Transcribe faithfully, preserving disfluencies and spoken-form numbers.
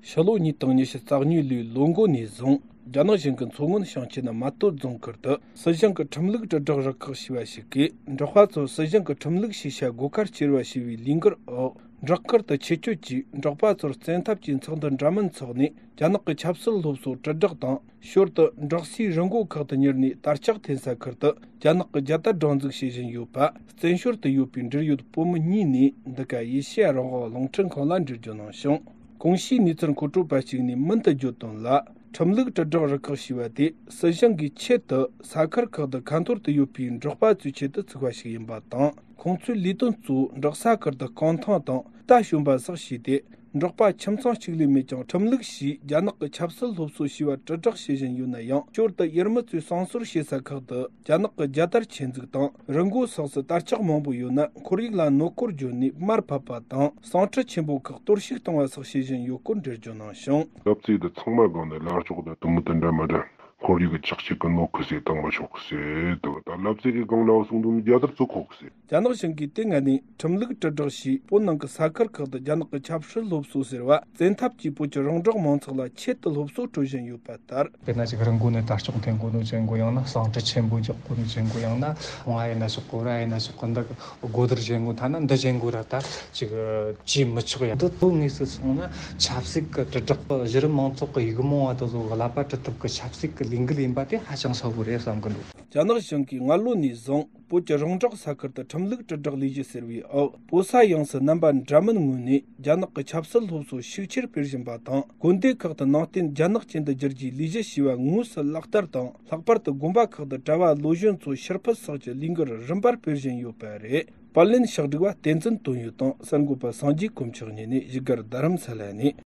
ཕྱི་ལོ་ཉིས་སྟོང་ཉི་ཤུ་རྩ་གཉིས་ལོའི་ལོ་འགོ་ནས་བཟུང་། རྒྱ་ནག་གཞུང་གི་མཚོ་སྔོན་ཞིང་ཆེན་མ་སྟོད་རྫོང་ཁུལ་དུ་སྲིད་གཞུང་གི་ཁྲིམས་ལུགས་དྲིལ་བསྒྲགས་རུ་ཁག་ཞེས་པ་ཞིག་གིས། འབྲོག་པ་ཚོར་སྲིད་གཞུང་གི་ཁྲིམས་ལུགས་ཤེས་བྱ་དགོས་གལ་ཆེ་བ་ཞེས་པའི་ལས་འགུལ་འོག། འབྲོག་ཁུལ་དུ་ཆེད་བསྐྱོད་ཀྱིས་འབྲོག་པ་ཚོར་བཙན་ཐབས་ཀྱིས་ཚོགས་འདུ་འདྲ་མིན་འཚོགས་ནས། རྒྱ་ནག་གི་ཆབ་སྲིད་སློབ་གསོ་དྲིལ་བསྒྲགས་དང་། ཞོར་དུ་འབྲོག་སའི་རི་མགོ་ཁག་ཏུ་གཉེར་ནས་དར་ལྕོག་འཐེན་ས་ཁུལ་དུ་རྒྱ་ནག་གི་རྒྱལ་དར་སྒྲེང་འཛུགས་བྱེད་བཞིན་ཡོད་པ། བཙན་བྱོལ་དུ་ཡོད་པའི་འབྲེལ་ཡོད་བོད་མི་གཉིས་ནས་འདི་ག་ཡེ་ཤེས་རང་དབང་རླུང་འཕྲིན་ཁང་ལ་འགྲེལ་བརྗོད་གནང་བྱུང་། གོང་ཞུས་གནས་ཚུལ་མཁོ་སྤྲོད་པ་གཅིག་ནས་མུན་དུ་བརྗོད་དོན་ལ། ཁྲིམས་ལུགས་དྲིལ་བསྒྲགས་རུ་ཁག་ཞེས་པ་དེ་སྲིད་གཞུང་གིས་ཆེད་དུ་ས་ཁུལ་ཁག་ཏུ་ཁ་འཐོར་དུ་ཡོད་པའི་འབྲོག་པ་ཚོའི་ཆེད་དུ་བཙུགས་པ་ཞིག་ཡིན་པ་དང་། ཁོང་ཚོའི་ལས་དོན་གཙོ་བོ་འབྲོག་ས་ཁུལ་དུ་རྐང་ཐང་དང་རྟ་ཞོན་པ་སོགས་བྱས་ཏེ། འབྲོག་པ་ཁྱིམ་ཚང་གཅིག་ལས་མེད་ཀྱང་། ཁྲིམས་ལུགས་ཞེས་རྒྱ་ནག་གི་ཆབ་སྲིད་སློབ་གསོ་ཞེས་པ་དྲིལ་བསྒྲགས་བྱེད་བཞིན་ཡོད་ན་ཡང་། ཞོར་དུ་ཡུལ་མི་ཚོས་བསང་གསོལ་བྱེད་ས་ཁག་ཏུ་རྒྱ་ནག་གི་རྒྱལ་དར་ཆེད་འཛུགས་དང་། རི་མགོ་སོགས་སུ་དར་ལྕོག་མང་པོ་ཡོད་ན། ཁོར་ཡུག་ལ་གནོད་སྐོར་བརྗོད་ནས་མར་ཕབ་པ་དང་། ཟངས་ཁྲི་ཆེན་པོ་ཁག་གཏོར་བཤིག་གཏོང་བ་སོགས་བྱེད་བཞིན་ཡོད་སྐོར་འགྲེལ་བརྗོད་གནང་བྱུང་། ལབ་ཙེ་འདི་ཚང་མ་སྒང་ནས་ལ་ལྕོག་དང་དུམ་བུ་དེ་འདྲ་མི་འདྲ། ཁོར་ཡུག་གི་ཆག་ཤེད་གི་ནོར་ཁུ་ཟེ་བཏང་མ་ཆོག་གི་ཟེ་དུ་ད་ལབ་ཙེ་གི་སྒང་ལ་བ་སོང་དུ་རྒྱ་དར་ཚོ་ཁོག་གི་ཟེ། རྒྱ་ནག་གཞུང་གིས་དེ་སྔ་ནས་ཁྲིམས་ལུགས་དྲིལ་བསྒྲགས་ཞེས་བོད་ནང་གི་ས་ཁུལ་ཁག་ཏུ་རྒྱ་ནག་གི་ཆབ་སྲིད་སློབ་གསོ་ཟེར་བ་བཙན་ཐབས་ཀྱིས་བོད་ཀྱི་རོང་འབྲོག་མང་ཚོགས་ལ་ཆེད་དུ་སློབ་གསོ་སྤྲོད་བཞིན་ཡོད་པ་ལྟར། དཔེར་ན་ཅིག་རི་མགོ་ནས་དར་ལྕོག་འཐེན་དགོས་ནོ་ཅན་གོ། ཡང་ན་ཟངས་ཁྲི་ཆེན་པོ་རྒྱག་དགོས་ནོ་ཅན་གོ། ཡང་ན་བང་ཡིན་ན་ཆོག་གོ། ར་ཡིན་ན་ཆོག་གོ། འདི་སྒོ་དར་ཅན་གོ། ཐ་ན་འདི་ཅན་གོ་ར་ད་ཅིག་བྱེད་མི་ཆོག་ཡ། འདི་དོན་དངོས་སུ་སོང་ན་ཆབ་སྲིད་ཀྱི་དྲིལ་བསྒྲགས་པ། གཞི་རིམ་མང་ཚོགས་ཀྱི་ཡིག་རྨོངས་པ་དེ་ཚོ་གི་ཀླད་པ་དཀྲུག་ཐབས་ཀྱི་ཆབ་སྲིད་ཀྱི་ལས་འགུལ་ཡིན་པ་དེ་ཧ་ཅང་གསལ་པོ་རེད་བསམ་གི་འདུག། རྒྱ་ནག་གཞུང་གིས་སྔ་ལོ་ནས་བཟུང་བོད་ཀྱི་རོང་འབྲོག་ས་ཁུལ་དུ་ཁྲིམས་ལུགས་དྲིལ་བསྒྲགས་ལས་གཞི་ཟེར་བའི་འོག། བོད་ས་ཡོངས་སུ་རྣམ་པ་འདྲ་མིན་ངོས་ནས་རྒྱ་ནག་གི་ཆབ་སྲིད་སློབ་གསོ་ཤུགས་ཆེར་སྤེལ་བཞིན་པ་དང་། དགོན་སྡེ་ཁག་ཏུ་ནང་བསྟན་རྒྱ་ནག་ཅན་དུ་བསྒྱུར་རྒྱུའི་ལས་གཞི་ཞེས་པ་དངོས་སུ་ལག་བསྟར་དང་། ལྷག་པར་དུ་དགོན་པ་ཁག་ཏུ་གྲྭ་བ་བློ་གཞོན་ཚོ་ཕྱིར་ཕུད་སོགས་ཀྱི་ལས་འགུལ་རིམ་པར་སྤེལ་བཞིན་ཡོད་པ་རེད། པར་ལེན་ཕྱག་སྒྲིག་པ་བསྟན་འཛིན་དོན་ཡོད་དང་། གསར་འགོད་པ་སངས་རྒྱས་དཀོན་མཆོག་གཉིས་ནས་བཞུགས་སྒར་རྡ་རམ་ས་ལ་ནས།